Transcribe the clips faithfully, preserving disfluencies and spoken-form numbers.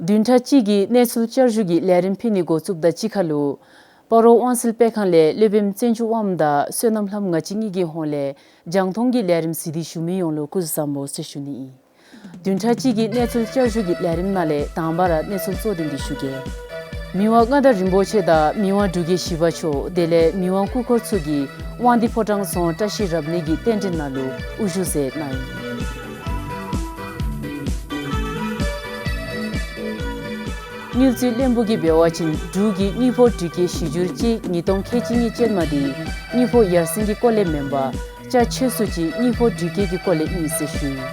བདུན་ཕྲག་གཅིག་གི་གནས་ཚུལ་བསྐྱར་ཞུ་གི་ལས་རིམ་ཕུལ་ནི་འགོ་བཙུགསཔ་དང་གཅིག་ཁར་ལུ་སྤ་རོ་དབང་སེལ་སྤེལ་ཁང་ལས་སློབ་དཔོནམ་བཙན་ཆུ་དབངམོ་དང་བསོད་ནམས་ལྷམོ་ང་བཅས་གཉིས་ཀྱི་ཧོངས་ལས་རྒྱང་མཐོང་གི་ལས་རིམ་གཟིགས་ཏེ་བཞུགས་མི་ཡོངས་ལུ་སྐུ་གཟུགས་བཟང་པོ་ཟེར་ཞུ་ནི་ཨིན། བདུན་ཕྲག་གཅིག་གི་གནས་ཚུལ་བསྐྱར་ཞུ་གི་ལས་རིམ་ནང་ལས་དང་པ་ར་གནས་ཚུལ་གཙོ་དོན་འདི་ཞུ་གེ། མི་དབང་མངའ་བདག་རིན་པོ་ཆེ་དང་མི་དབང་འབྲུག་རྒྱལ་བཞི་པ་མཆོག་དེ་ལས་མི་དབང་སྐུ་འཁོར་ཚུ་གིས་དབང་འདུས་ཕོ་བྲང་རྫོང་བཀྲ་ཤིས་རབ་གནས་ཀྱི་རྟེན་འབྲེལ་ནང་ལུ་དབུ་བཞུགས་མཛད་གནང་ཡི། དངུལ་རྩིས་བློན་པོ་གིས་འབད་བ་ཅིན་འབྲུག་གི་དངུལ་ཕོགས་འགྲུལ་སྐྱེལ་བཞི་འགྱུར་གཅིག་ཉིས་སྟོང་ཁལ་གཅིག་གཉིས་ཅན་མ་འདི་དངུལ་ཕོགས་ཡར་སེང་གི་སྐོར་ལས་མེན་པར་ཅ་ཆས་ཚུ་ཅིག་དངུལ་ཕོགས་འགྲུལ་སྐྱེལ་གྱི་སྐོར་ལས་ཨིན་ཟེར་ཞུ་ཡི།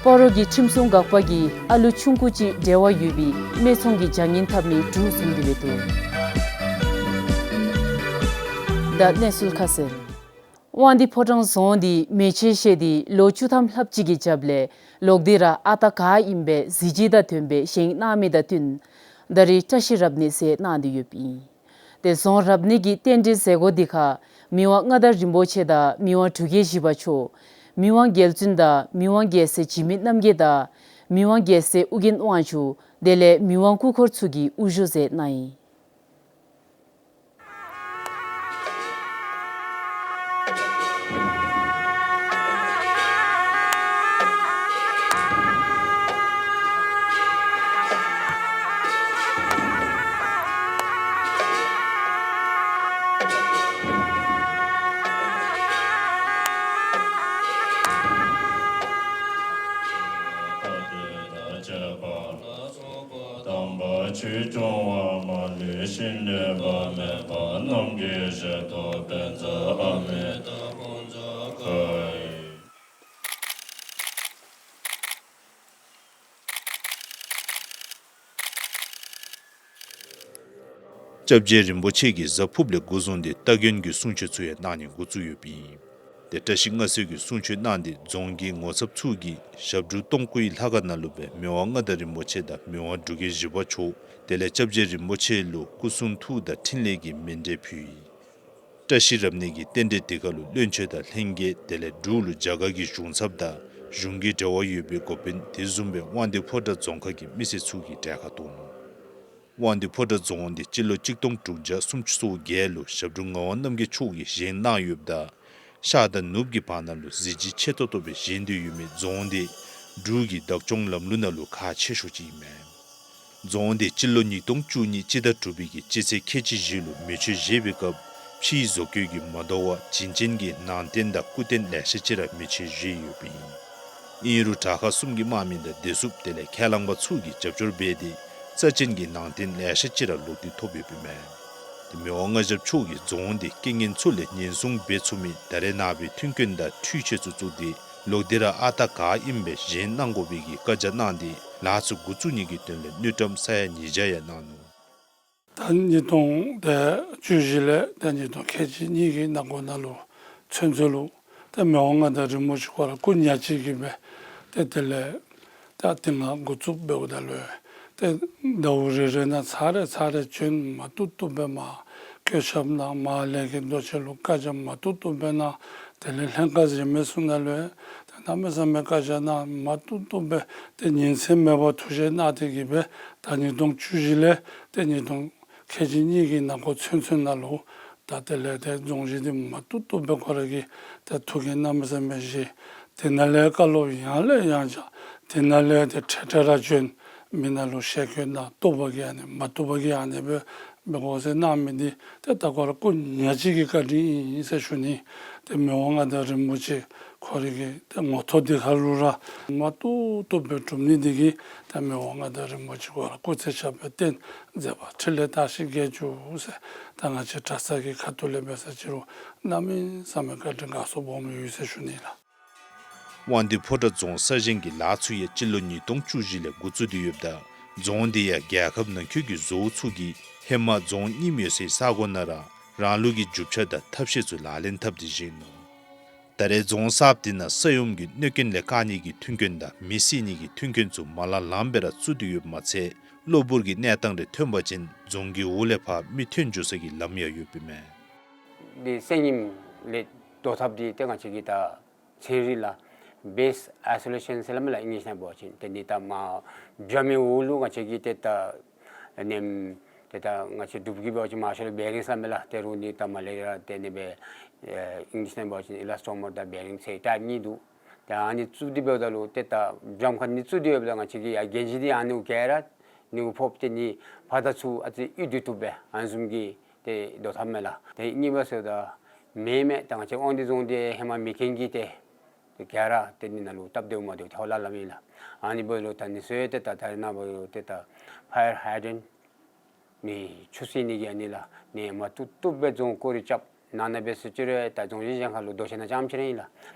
སྤ་རོ་གི་ཁྲིམས་སྲུང་འགག་པ་གིས་ཨ་ལུ་ཆུང་ཀུ་ཅིག་འབྲེལ་བ་ཡོད་པའི་སྨད་ཚོང་གི་བྱ་ངན་འཐབ་མི་དྲུག་བཟུང་སྟེ་འབད་འདུག། ད་གནས་ཚུལ་ཁ་གསལ། དབང་འདུས་ཕོ་བྲང་རྫོང་འདི་མེ་མཆོད་བཞེས་ཏེ་ལོ་བཅུ་ཐམ་ལྷགཔ་ཅིག་གི་རྒྱབ་ལས་ལོག་སྟེ་ར་ཨ་རྟག་ག་ཨིནམ་སྦེ་གཟི་བརྗིད་དང་ལྡནམ་སྦེ་བཞེངས་གནང་མི་དང་བསྟུན་ད་རེས་བཀྲ་ཤིས་རབ་གནས་ཟེར་གནང་སྟེ་ཡོདཔ་ཨིན། ཏེ་རྫོང་རབ་གནས་ཀྱི་རྟེན་འབྲེལ་མཛད་སྒོ་འདི་ཁར་མི་དབང་མངའ་བདག་རིན་པོ་ཆེ་དང་མི་དབང་འབྲུག་རྒྱལ་བཞི་པ་མཆོག་མི་དབང་རྒྱལ་བཙུན་དང་མི་དབང་རྒྱལ་སྲས་འཇིགས་མེད་རྣམ་རྒྱལ་དང་མི་དབང་རྒྱལ་སྲས་ཨྱོན་དབང་ཕྱུག་དེ་ལས་མི་དབང་སྐུ་འཁོར་ཚུ་གིས་དབུ་བཞུགས་མཛད་གནང་ཡི། དམ་པ་ཆོས་སྐྱོང་བ་མ་ལུས་ཞིང་ལུས་པ་མེད་པ་རྣམས་ཀྱི་ཞལ་དུ་བོད་མཛའ་ཨ་མི་ཏ་ཧོ་མཛའ་ཁ་ཡི། སྐྱབས་རྗེ་རིན་པོ་ཆེ་གིས་གཟའ་ཕུརཔ་ལས་འགོ་བཟུང་སྟེ་སྟ་གོན་གྱི་གསུང་ཆོག་ཚུ་ཡང་གནང་ནི་འགོ་བཙུགས་ཡོདཔ་ཨིན། ཏེ་བཀྲ་ཤིས་མངའ་གསོལ་གྱི་གསུང་ཆོག་གནང་སྟེ་རྫོང་གི་ངོ་ཚབ་ཚུ་གིས་ཞབས་དྲུང་སྟོང་སྐུའི་ལྷ་ཁང་ནང་ལུ་སྦེ་མི་དབང་མངའ་བདག་རིན་པོ་ཆེ་དང་མི་དབང་འབྲུག་རྒྱལ་བཞི་པ་མཆོག་དེ་ལས་སྐྱབས་རྗེ་རིན་པོ་ཆེ་ལུ་སྐུ་གསུང་ཐུགས་དང་ཕྲིན་ལས་ཀྱི་མཎྜལ་ཕུལ་ཡི། བཀྲ་ཤིས་རབ་གནས་ཀྱི་རྟེན་འབྲེལ་དེ་ཁར་ལུ་བློན་ཆེན་དང་ལྷན་རྒྱས་དེ་ལས་འབྲུག་ལུ་རྒྱ་གར་གྱི་གཞུང་ཚབ་དང་གཞུང་གི་འབྲེལ་བ་ཡོད་པའི་འགོ་དཔོན་དེ་བཟུམ་སྦེ་དབང་འདུས་ཕོ་བྲང་རྫོང་ཁག་གི་མི་སེར་ཚུ་གིས་གྲལ་ཁར་གཏོགས་ནུག། དབང་འདུས་ཕོ་བྲང་རྫོང་འདི་སྤྱི་ལོ་གཅིག་སྟོང་དྲུག་བརྒྱ་སུམ་ཅུ་སོ་བརྒྱད་ལུ་ཞབས་དྲུང་ངག་དབང་རྣམ་རྒྱལ་མཆོག་གིས་བཞེངས་གནང་ཡོདཔ་ད་ཤར་དང་ནུབ་ཀྱི་བར་ན་ལུ་གཟི་བརྗིད་ཆེ་ཏོག་ཏོ་སྦེ་བཞེངས་ཏེ་ཡོད་མི་རྫོང་འདི་འབྲུག་གི་བདག་སྐྱོང་ལམ་ལུགས་ནང་ལུ་ཁག་ཆེ་ཤོས་ཅིག་ཨིན་མས། རྫོང་འདི་སྤྱི་ལོ་ཉིས་སྟོང་བཅུ་གཉིས་སྤྱི་ཟླ་དྲུག་པའི་གི་སྤྱི་ཚེས་ཁལ་གཅིག་བཞི་ལུ་མེ་མཆོད་བཞེས་པའི་སྐབས་ཕྱིའི་བཟོ་བཀོད་ཀྱིས་མ་དོ་བར་བྱིན་ཅན་གྱི་ནང་རྟེན་དང་སྐུ་རྟེན་ལེ་ཤ་ཅིག་ར་མེ་མཆོད་བཞེས་ཡོདཔ་ཨིན། ཨིན་རུང་དྲག་ཁག་གསུམ་གྱི་དམག་མི་དང་བདེ་སྲུངཔ་དེ་ལས་ཁས་བླངས་པ་ཚུ་གིས་རྒྱབ་སྐྱོར་འབད་དེ་རྩ་ཅན་གྱི་ནང་རྟེན་ལེ་ཤ་ཅིག་ར་ལོག་སྟེ་ཐོབ་ཡོདཔ་ཨིན་མས། ཏེ་མི་དབང་མངའ་ཞབས་མཆོག་གིས་རྫོང་འདི་རྐྱེན་ངན་ཚུ་ལས་ཉེན་སྲུང་འབད་ཚུགས་མི་ད་རེས་ནངས་པའི་མཐུན་རྐྱེན་དང་འཕྲུལ་ཆས་ཚུ་བཙུགས་ཏེ་ལོག་སྟེ་ར་ཨ་རྟག་ག་ཨིནམ་སྦེ་བཞེངས་གནང་དགོ་པའི་གི་བཀའ་རྒྱ་གནང་སྟེ་ལཱ་ཚུ་འགོ་བཙུགས་ནི་གི་དོན་ལས་དངུལ་ཀྲམ་ས་ཡ་ཉིས་བརྒྱ་ཡང་གནང་ནུག། ད་ཉིས་སྟོང་དེ་བཅུ་བཞི་ལས་ད་ཉིས་སྟོང་ཁལ་གཅིག་གཉིས་ཀྱི་ནང་འཁོད་ནང་ལུ་ཚུན་ཚོད་ལུ་ད་མི་དབང་མངའ་བདག་རིན་པོ་ཆེ་ཁོ་ར་སྐུ་ཉག་གཅིག་གིས་སྦེ་ཏེ་དེ་ལས་ད་དེ་ནང་འགོ་བཙུགས་འབདཝ་ད་ལུ་ཏེ་ཟླཝ་རེ་རེ་ནང་ཚར་རེ་ཚར་རེ་བྱོན་མ་བཏུབ་བཏུབ་སྦེ་མར་བཀོད་ཁྱབ་གནང་མར་ལས་ཀྱི་རྡོ་ཆས་ལུ་བཀའ་རྒྱ་མ་བཏུབ་བཏུབ་སྦེ་གནང་། དེ་ལས་ལྷན་ཁག་གཞན་མི་ཚུ་ནང་ལུ་ཡང་ཏེ་གནམ་མེད་ས་མེད་བཀའ་རྒྱ་གནང་མ་བཏུབ་བཏུབ་སྦེ་ཏེ་ཉིན་མཚན་མེད་པར་ཐུགས་བཞེད་གནང་སྟེ་གིས་སྦེ་ད་ཉིས་སྟོང་བཅུ་བཞི་ལས་ཏེ་ཉིས་སྟོང་ཁལ་གཅིག་གཉིས་ཀྱི་ནང་འཁོད་ཚུན་ཚོད་ནང་ལུ་ད་དེ་ལས་ཏེ་རྫོང་གཞི་འདི་མ་བཏུབ་བཏུབ་སྦེ་ཁོ་ར་གིས་ཏེ་ཐུགས་འགན་གནམ་མེད་ས་མེད་བཞེས། དེ་ནང་ལས་བཀའ་སློབ་ཡང་ལས་ཡང་བསྐྱར་དེ་ནང་ལས་ཏེ་འཕྲལ་འཕྲལ་ར་བྱོན་མི་ནང་ལུ་ཞལ་བཀོད་གནང་། བཏུབ་པ་གིས་ཨ་ནི་མ་བཏུབ་པ་གིས་ཨ་ནི་སྦེ་འབད་དགོ་ཟེར་གནང་མི་འདི་ཏེ་ད་ཁོ་ར་སྐུ་ཉག་གཅིག་གི་བཀའ་དྲིན་ཨིན་ཟེར་ཞུ་ནི། ཏེ་མི་དབང་མངའ་བདག་རིན་པོ་ཆེ་ཁོ་རའི་གི་ཏེ་ངོ་ཐོག་འདི་ཁར་ལུ་ར་མ་བཏུབ་བཏུབ་སྦེ་གྲུབ་ནི་འདི་གིས་ཏེ་མི་དབང་མངའ་བདག་རིན་པོ་ཆེ་ཁོ་ར་སྐུ་ཚེ་ཞབས་པད་བརྟན་མཛད་པ་འཕྲིན་ལས་དར་ཞིང་རྒྱས་བཅུག་ཟེར་ད་ང་བཅས་གྲྭ་ཚང་གི་ཁ་ཐུག་ལས་འབད་ས་ཅི་རུང་གནམ་མེད་ས་མེད་བཀའ་དྲིན་དགའ་ཚོར་སྦོམ་ཡོད་ཟེར་ཞུ་ནི་ལགས། དབང་འདུས་ཕོ་བྲང་རྫོང་གསར་བཞེངས་ཀྱི་ལཱ་ཚུ་ཡང་སྤྱི་ལོ་ཉིས་སྟོང་བཅུ་བཞི་ལས་འགོ་བཙུགས་ཏེ་ཡོདཔ་ད་རྫོང་འདི་ཡང་རྒྱལ་ཁབ་ནང་འཁོད་ཀྱི་བཟོ་བོ་ཚུ་གིས་ཧེ་མ་རྫོང་རྙིངམ་ཡོད་སའི་ས་གོ་ནང་ར་རང་ལུགས་ཀྱི་རྒྱུ་ཆ་དང་ཐབས་ཤེས་ཚུ་ལག་ལེན་འཐབ་སྟེ་བཞེངས་ནུག། ད་རེས་རྫོང་གསརཔ་འདི་ནང་ས་ཡོམ་གྱི་གནོད་རྐྱེན་ལས་བཀག་ནི་གི་མཐུན་རྐྱེན་དང་མེ་བསད་ནི་གི་མཐུན་རྐྱེན་ཚུ་མ་ལང་ལངམ་སྦེ་ར་བཙུགས་ཏེ་ཡོདཔ་མ་ཚད་གློ་བུར་གྱི་གནས་སྟངས་རེ་ཐོན་པ་ཅིན་རྫོང་གི་འོག་ལས་ཕར་མི་ཐོན་འགྱོ་ས་གི་ལམ་ཡང་ཡོདཔ་ཨིན་མས། འདི་སེང་ཉིམ་ལས་དོ་ཐབ་འདི་ཏེ་ང་བཅས་ཀྱི་ད་ཚན་རིག་ལགས། བེསི་ཨའི་སོ་ལེ་ཤཱན་ཟེར་སླབ་མས་ལགས་ཨིང་ལིཤ་ནང་འབད་བ་ཅིན། ཏེ་ནི་ད་མར་བྱམ་མའི་འོག་ལུ་ང་བཅས་ཀྱིས་ཏེ་ད་ནེམ་ཏེ་ད་ང་བཅས་འབྲུག་གི་འབད་བ་ཅིན་མར་ཤོ་ལོ་བེ་རིང་ཟེར་སླབ་མས་ལགས། ཏེ་རོགས་ནི་ད་མར་ལས་ར་ཏེ་ནི་སྦེ་ཨེ་ཨིང་ལིཤ་ནང་འབད་བ་ཅིན་ཨི་ལཱས་ཊོ་མར་དང་བེ་རིང་ཟེར་ཊའིཔ་གཉིས་འདུག། ཏེ་ཨ་ནི་བཙུགས་ཏེ་འབདཝ་ད་ལུ་ཏེ་ད་བྱམ་ཁར་ནི་བཙུགས་ཏེ་འབདཝ་ད་ང་བཅས་ཀྱིས་ཡར་གྱོན་ཅི་འདི་ཨ་ནི་ག་ར་ནི་གུ་ཕོགཔ་ཏེ་ནི་ཕར་དང་ཚུར་ཨ་ཙི་གཡུག་སྡོད་བཏུབ་པས། ཨ་ནི་བཟུམ་གྱི་ཏེ་དོ་འཐབ་མས་ལགས། ཏེ་གཉིས་པ་ཟེརཝ་ད་མེ་མེ་ད་ང་བཅས་དབང་འདུས་རྫོང་འདི་ཧེ་མ་མེ་རྐྱེན་གྱིས་ཏེ་ཏེ་ག་ར་ཏེ་ནི་ནང་ལུ་སྟབས་བདེཝ་མ་བདེཝ་ཐལ་བ་ལ་སླབ་ཨིན་ལགས། ཨ་ནི་འབདཝ་ད་ལུ་ད་ནི་ཚུ་ཏེ་ད་ད་རེས་ནངས་པ་ཏེ་ད་ཕ་ཡར་ཧའི་ཌེན་ཊི་ནི་ཆུ་བསིལ་ནི་གི་ཨ་ནི་ལགས་ནི་མ་བཏུབ་བཏུབ་སྦེ་རྫོང་སྐོར་རེ་རྐྱབ། ནང་ན་འབད་ཟེར་ཅི་རུང་ད་རྫོང་གཞི་གཞན་ཁར་ལུ་རྡོ་ཆས་ནང་རྐྱངམ་ཅིག་ར་ཨིན་ལགས།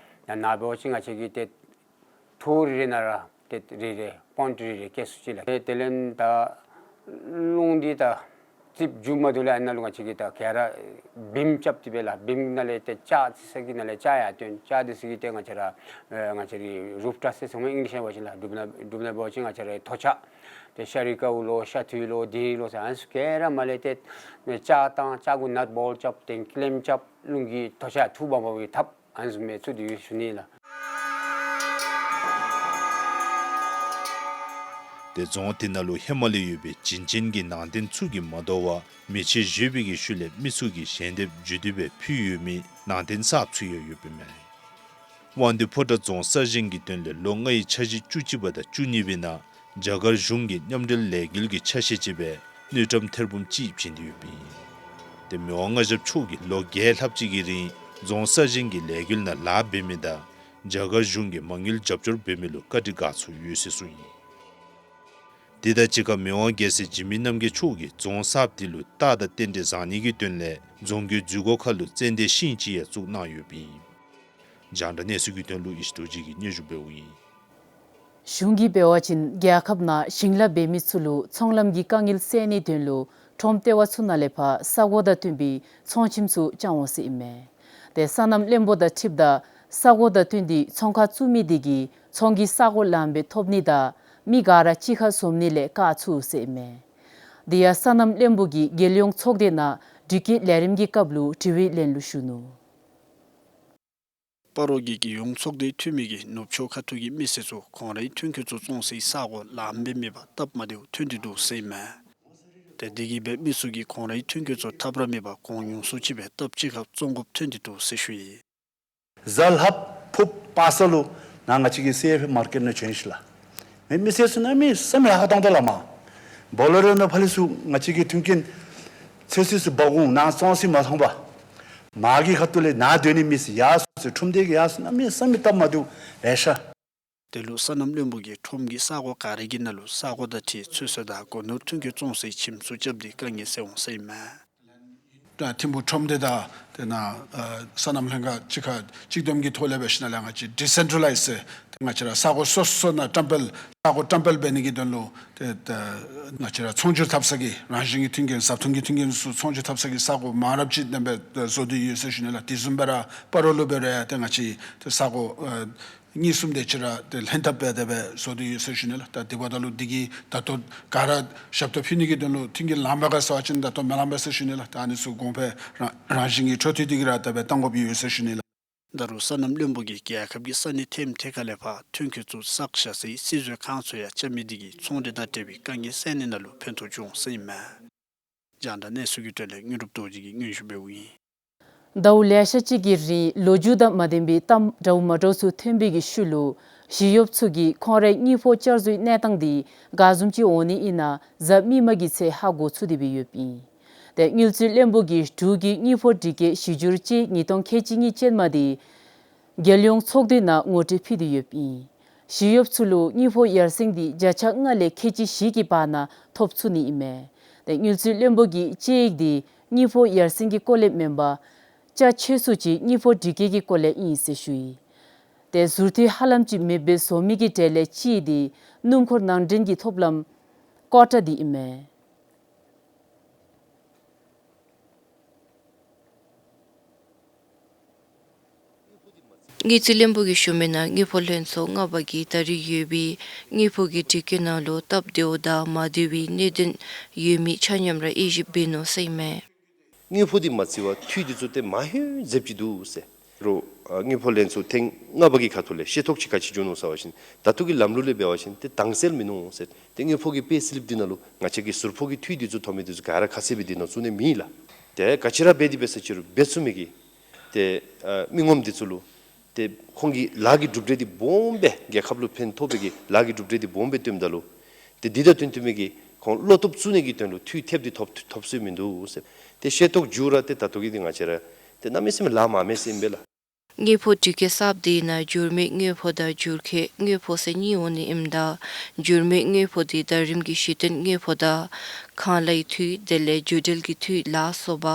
ད་ནཱ་འབད་བ་ཅིན་ང་བཅས་ཀྱིས་ཏེ་ཐོག་རེ་རེ་ནང་ར་ཏེ་རེ་རེ་པོན་ཌི་རེ་རེ་བཀལ་ཚུགས་ཅི་ལགས། ཏེ་དེ་ལས་ད་རླུང་འདི་ད་རྩིགཔ་རྒྱུ་མ་བཏུབ་ལས་ཨ་ནཱ་ལུ་ང་བཅས་ཀྱིས་ད་ག་ར་བིམ་རྐྱབ་སྟེ་སྦེ་ལགས། བིམ་ནང་ལས་ཏེ་ལྕགས་ཅིག་ས་གི་ནང་ལས་ལྕགས་ཡར་བཏོན། ལྕགས་འདི་ཚུ་གིས་ཏེ་ང་བཅས་ར་ཨེ་ང་བཅས་རའི་རུཕ་ཊ་སི་ཟེར་སླབ་མས་ཨིང་ལིཤ་ནང་འབད་བ་ཅིན་ལགས། འབྲུག་ནང་འབྲུག་ནང་འབད་བ་ཅིན་ང་བཅས་རའི་ཐོག་ཆ། ཏེ་ཤ་རི་ཀའུ་ལོ་ཤ་ཐུའི་ལོ་དིང་རི་ལོ་ཟེར་ཨ་ནི་ཚུ་ག་ར་མར་ལས་ཏེ་ལྕགས་བཏང་། ལྕགས་གུ་ནཊ་བོལཊ་རྐྱབ། ཏེ་ཀི་ལེམ་རྐྱབ། རླུང་གིས་ཐོག་ཆ་འཐུ་འབག་འབགཔ་གི་ཐབས་ཨ་ནི་བཟུམ་སྦེ་བཙུགས་ཏེ་ཡོད་ཞུ་ནི་ལགས། ཏེ་རྫོང་དེ་ནང་ལུ་ཧེ་མ་ལས་ཡོད་པའི་བྱིན་ཅན་གྱི་ནང་རྟེན་ཚུ་གིས་མ་དོ་བར་མེ་མཆོད་བཞེས་པའི་གི་ཤུལ་ལས་མི་ཚུ་གིས་ཞལ་འདེབས་བརྒྱུད་དེ་སྦེ་ཕུལ་ཡོད་མི་ནང་རྟེན་གསརཔ་ཚུ་ཡང་ཡོདཔ་ཨིན་མས། དབང་འདུས་ཕོ་བྲང་རྫོང་གསར་བཞེངས་ཀྱི་དོན་ལས་ལོ་ལྔའི་འཆར་གཞི་བཅུ་གཅིག་པ་དང་བཅུ་གཉིས་པའི་ནང་རྒྱ་གར་གཞུང་གི་མཉམ་འབྲེལ་ལས་འགུལ་གྱི་ཆ་ཤས་ཅིག་སྦེ་དངུལ་ཀྲམ་ཐེར་འབུམ་གཅིག་བྱིན་ཏེ་ཡོདཔ་ཨིན། ཏེ་མི་དབང་མངའ་ཞབས་མཆོག་གིས་ལོ་བརྒྱད་ལྷགཔ་ཅིག་གི་རིང་རྫོང་གསར་བཞེངས་ཀྱི་ལས་འགུལ་ནང་ལཱ་འབད་མི་དང་རྒྱ་གར་གཞུང་གིས་མ་དངུལ་རྒྱབ་སྐྱོར་འབད་མི་ལུ་བཀའ་དྲིན་དགའ་ཚོར་ཡོད་ཟེར་གསུངས་ཡི། དེ་དང་གཅིག་ཁར་མི་དབང་རྒྱལ་སྲས་འཇིགས་མེད་རྣམ་རྒྱལ་མཆོག་གིས་རྫོང་གསརཔ་དེ་ལུ་རྟགས་དང་རྟེན་འབྲེལ་བཟང་ནི་གི་དོན་ལས་རྫོང་གི་འཛུལ་སྒོ་ཁ་ལུ་ཙན་དན་ཤིང་ཅིག་ཡང་བཙུགས་གནང་ཡོདཔ་ཨིན། རྒྱང་བསྒྲགས་གནས་ཚུལ་གྱི་དོན་ལུ་ཡེ་ཤེས་རྡོ་རྗེ་གིས་སྙན་ཞུ་འབདཝ་ཨིན། གཞུང་གིས་འབད་བ་ཅིན་རྒྱལ་ཁབ་ནང་ཞིང་ལཱ་འབད་མི་ཚུ་ལུ་ཚོང་ལམ་གྱི་དཀའ་ངལ་སེལ་ནིའི་དོན་ལུ་ཁྲོམ་ལྟེ་བ་ཚུ་ནང་ལས་ཕར་ས་གོ་དང་བསྟུན་པའི་ཚོང་ཁྱིམ་ཚུ་བསྐྱང་འོང་ཟེར་ཨིན་མས། ཏེ་སོ་ནམ་བློན་པོ་དང་འཁྲིལཝ་ད་ས་གོ་དང་བསྟུན་ཏེ་ཚོང་ཁང་བཙུགས་མི་དེ་གིས་ཚོང་གི་ས་གོ་ལངམ་སྦེ་ཐོབ་ནི་དང་མི་ག་ར་གཅིག་ཁར་འཛོམས་ནི་ལས་བཀག་ཚུགས་ཟེར་ཨིན་མས། དེ་ཡང་སོ་ནམ་བློན་པོ་གིས་རྒྱལ་ཡོངས་ཚོགས་སྡེ་ནང་དྲི་བཀོད་ལས་རིམ་གྱི་སྐབས་ལུ་དྲི་བའི་ལན་ལུ་ཞུ་ནུག། སྤ་རོ་གི་རྒྱལ་ཡོངས་ཚོགས་སྡེའི་འཐུས་མི་གིས་ནུབ་ཕྱོགས་ཁ་ཐུག་གི་མི་སེར་ཚུ་ཁོང་རའི་ཐོན་སྐྱེད་ཚུ་བཙོང་སའི་ས་གོ་ལངམ་སྦེ་མེད་པར་སྟབས་མ་བདེཝ་ཐོན་ཏེ་འདུག་ཟེར་ཨིན་མས། ཏེ་དེ་གིས་སྦེ་མི་ཚུ་གིས་ཁོང་རའི་ཐོན་སྐྱེད་ཚུ་ཐབས་ར་མེད་པར་གོང་ཉུང་སུ་ཅིག་སྦེ་སྟབས་གཅིག་ཁར་བཙོང་དགོཔ་ཐོན་ཏེ་འདུག་ཟེར་ཞུ་ཡི། གཟའ་ལྷགཔ་ཕུརཔ་སྤ་ས་ལུ་ནཱ་ང་བཅས་ཀྱི་སི་ཨེཕ་ཨེཕ་མར་ཀེཊ་ནང་བྱོན་ཞིནམ་ལས་མི་མི་སེར་ཚུ་གནམ་མེད་ས་མེད་ཧ་ཏོང་ཏོ་ལགས་མས། བོ་ལེ་རོ་ནང་ཕར་ལས་ཚུར་ང་བཅས་ཀྱི་མཐུན་རྐྱེན་ཚོད་བསྲེ་ཚུ་འབག་འོང་ནཱ་བཙོང་ས་མ་མཐོང་པར་མར་གྱི་ཁ་ཐུག་ལས་ནཱ་སྡོད་ནི་མི་ཚུ་ཡར་སོང་ཟེར་ཁྲོམ་སྡེ་གི་ཡར་སོང་གནམ་མེད་ས་མེད་སྟབས་མ་བདེཝ་ལེ་ཤ། དེ་ལུ་སོ་ནམ་བློན་པོ་གིས་ཁྲོམ་གྱི་ས་གོ་ག་ར་གི་ནང་ལུ་ས་གོ་དང་འཁྲིལ་ཚོད་བསྲེ་དང་སྒོ་ནོར་ཐོན་སྐྱེད་བཙོང་སའི་ཁྱིམ་ཚུ་རྐྱབ་སྟེ་དཀའ་ངལ་སེལ་འོང་ཟེར་ཨིན་མས། ད་ཐིམ་ཕུག་ཁྲོམ་སྡེ་དང་དེ་ནང་ཨ་སོ་ནམ་ལྷན་ཁག་གཅིག་ཁར་གཅིག་བསྡོམས་ཀྱི་ཐོག་ལས་འབད་ཞིནམ་ལས་ང་བཅས་ཌི་སེན་ཊ་ལའིཛ་ཟེར་ཏེ་ང་བཅས་ར་ས་གོ་སོ་སོ་ནང་བཀྲམ་སྤེལ་ས་གོ་བཀྲམ་སྤེལ་འབད་ནི་གི་དོན་ལུ་ཏེ་ད་ང་བཅས་ར་ཚོང་སྒྱུར་འཐབ་ས་གི་རང་བཞིན་གྱི་མཐུན་རྐྱེན་བཟའ་འཐུང་གི་མཐུན་རྐྱེན་ཚུ་ཚོང་སྒྱུར་འཐབ་ས་གི་ས་གོ་མང་རབས་ཅིག་གནང་སྦེ་བཟོ་སྟེ་ཡོད་ཟེར་ཞུ་ནི་ལགས། དེ་བཟུམ་སྦེ་ར་སྤ་རོ་ལུ་འབད་རུང་ཡང་ཏེ་ང་བཅས་ཏེ་ས་གོ་ཨ་གཉིས་གསུམ་དེ་ཅིག་ར་ཏེ་ལྷན་ཐབས་འབད་དེ་སྦེ་བཟོ་སྟེ་ཡོད་ཟེར་ཞུ་ནི་ལགས། ད་དེ་འབདཝ་ད་ལུ་དེ་གིས་ད་ལྟོ་ག་ར་ཞབས་ཏོག་ཕུལ་ནི་གི་དོན་ལུ་མཐུན་རྐྱེན་ལངམ་མས་ག་ཟེར་བ་ཅིན་ད་ལྟོ་མི་ལངམ་མས་ཟེར་ཞུ་ནི་ལགས། ད་ཨ་ནི་ཚུ་གོང་འཕེལ་རང་རང་བཞིན་གྱིས་འཕྲོ་མཐུད་དེ་གི་ར་ད་སྦེ་གཏང་དགོཔ་ཡོད་ཟེར་ཞུ་ནི་ལགས། ད་རུང་སོ་ནམ་བློན་པོ་གིས་རྒྱལ་ཁབ་ཀྱི་ས་གནས་ཐེམ་ཐེ་ཁ་ལས་ཕར་ཐོན་སྐྱེད་ཚུ་བསགས་བཞག་སའི་སིལ་ཟོག་ཁང་ཚུ་ཡང་རྐྱབ་མི་དེ་གིས་ཚོང་འབྲེལ་དང་འབྲེལ་བའི་དཀའ་ངལ་སེལ་ནི་ནང་ལུ་ཕན་ཐོགས་བྱུང་ཟེར་ཨིན་མས། རྒྱང་བསྒྲགས་གནས་ཚུལ་གྱི་དོན་ལས་དངོས་གྲུབ་རྡོ་རྗེ་གིས་སྙན་ཞུ་འབདཝ་ཨིན། ཟླཝ་ལེ་ཤ་ཅིག་གི་རིང་ལོ་རྒྱུས་དང་མ་ལྡན་པའི་གཏམ་འདྲཝ་མ་འདྲཝ་ཚུ་ཐོན་པའི་གི་ཤུལ་ལུ་ཞི་གཡོགཔ་ཚུ་གིས་ཁོང་རའི་དངུལ་ཕོགས་བསྐྱར་བཟོའི་གནས་སྟངས་དེ་ག་བཟུམ་ཅིག་འོང་ནི་ཨིན་ན་གཟའ་མིག་དམར་གྱི་ཚེ་ཧ་གོ་ཚུགས་ཏེ་སྦེ་ཡོདཔ་ཨིན། ཏེ་དངུལ་རྩིས་བློན་པོ་གིས་འབྲུག་གི་དངུལ་ཕོགས་སྒྲིག་བཀོད་གཞི་འགྱུར་དཔྱད་ཡིག་ཉིས་སྟོང་ཁལ་གཅིག་གཉིས་ཅན་མ་དེ་རྒྱལ་ཡོངས་ཚོགས་འདུའི་ནང་ངོ་སྤྲོད་ཕུལ་ཏེ་ཡོདཔ་ཨིན། ཞི་གཡོགཔ་ཚུ་ལུ་དངུལ་ཕོགས་ཡར་སེང་དེ་བརྒྱ་ཆ་ལྔ་ལས་ཁལ་གཅིག་བཞི་གི་བར་ན་ཐོབ་ཚུགས་ནི་ཨིན་མས། ཏེ་དངུལ་རྩིས་བློན་པོ་གིས་དཔྱད་ཡིག་དེ་དངུལ་ཕོགས་ཡར་སེང་གི་སྐོར་ལས་མེན་པར་རྒྱ་ཆེ་སུ་ཅིག་དངུལ་ཕོགས་སྒྲིག་བཀོད་ཀྱི་སྐོར་ལས་ཨིན་ཟེར་ཞུ་ཡི། ཏེ་ཟུར་འཐུས་ཧ་ལམ་ཅིག་མེདཔ་སྦེ་བཟོ་མི་གི་གྲས་ལས་གཅིག་དེ་སྣུམ་འཁོར་ནང་འདྲེན་གྱི་ཐོབ་ལམ་ཀོ་ཊ་དེ་ཨིན་མས། དངུལ་རྩིས་བློན་པོ་གིས་ཞུ་མི་ནང་དངུལ་ཕོགས་ལྷན་ཚོགས་ལྔ་པ་གིས་ད་རེས་ཡོད་པའི་དངུལ་ཕོགས་ཀྱི་སྒྲིག་བཀོད་ནང་ལུ་སྟབས་བདེཝ་དང་མ་བདེ་བའི་གནད་དོན་ཡོད་མི་ཆ་མཉམ་ར་དབྱེ་ཞིབ་འབད་ནུག་ཟེར་ཨིན་མས། དངུལ་ཕོགས་འདི་མ་བརྩི་བར་འཐུས་འདི་ཚུ་ཏེ་མ་ཧེ་འཛེབ་ཅི་འདུག་ཟེར། རུ་ཨ་དངུལ་ཕོགས་ལེན་ཚུགས་ཐེངས་ལྔ་པ་གི་ཁ་ཐུག་ལས་ཤེས་རྟོགས་ཅིག་ག་ཅི་བྱུང་ནུག་ཟེར་བ་ཅིན་ད་ལྟོ་གི་ལམ་ལུགས་ལས་འབད་བ་ཅིན་ཏེ་དྭངས་གསལ་མིན་ནུག་ཟེར། ཏེ་དངུལ་ཕོགས་ཀྱི་པེ་སི་ལིབ་འདི་ནང་ལུ་ང་བཅས་ཀྱི་ཟུར་ཕོགས་ཀྱི་འཐུས་འདི་ཚུ་ཐོབ་མི་འདི་ཚུ་ག་ར་ཁ་གསལ་སྦེ་འདི་ནང་བཙུགས་ནི་མེད་ལགས། ཏེ་ག་ཅི་ར་འབད་དེ་འབད་ས་ཅིག་རུང་འབད་ཚུགས་མི་གི་ཏེ་ཨ་མི་ངོམ་འདི་ཚུ་ལུ་ཏེ་ཁོང་གི་ལཱ་གི་གྲུབ་འབྲས་འདི་སྦོམ་སྦེ་རྒྱལ་ཁབ་ལུ་ཕན་ཐོགས་པའི་གི་ལཱ་གི་གྲུབ་འབྲས་འདི་སྦོམ་སྦེ་སྟོནམ་ད་ལུ་ཏེ་འདི་དང་བསྟུན་བསྟུན་མི་གི་ཁོང་བློ་སྟོབས་བཙུགས་ནི་གི་དོན་ལུ་འཐུས་ཐེབས་འདི་ཐོབ་ཐོབ་སྲོལ་མིན་འདུག་ཟེར། ཏེ་ཤེས་རྟོགས་འགྱོ་ར་ཏེ་ད་ལྟོ་གི་འདི་ང་བཅས་ར་ཏེ་གནམ་མེད་ས་མེད་ལཱ་མ་མེད་ཟེར་ཨིན་པས་ལགས། དངུལ་ཕོགས་འགྲུལ་སྐྱེལ་གསརཔ་འདི་ནང་འགྱུར་མེད་དངུལ་ཕོགས་དང་འགྱུར་ཁྱད་དངུལ་ཕོགས་ཟེར་གཉིས་འོང་ནི་ཨིནམ་ད་འགྱུར་མེད་དངུལ་ཕོགས་འདི་ཟླ་རིམ་གྱི་གཞི་རྟེན་དངུལ་ཕོགས་དང་ཁང་གླའི་འཐུས་དེ་ལས་རྒྱུ་འབྲས་ཀྱི་འཐུས་ལ་སོགས་པ་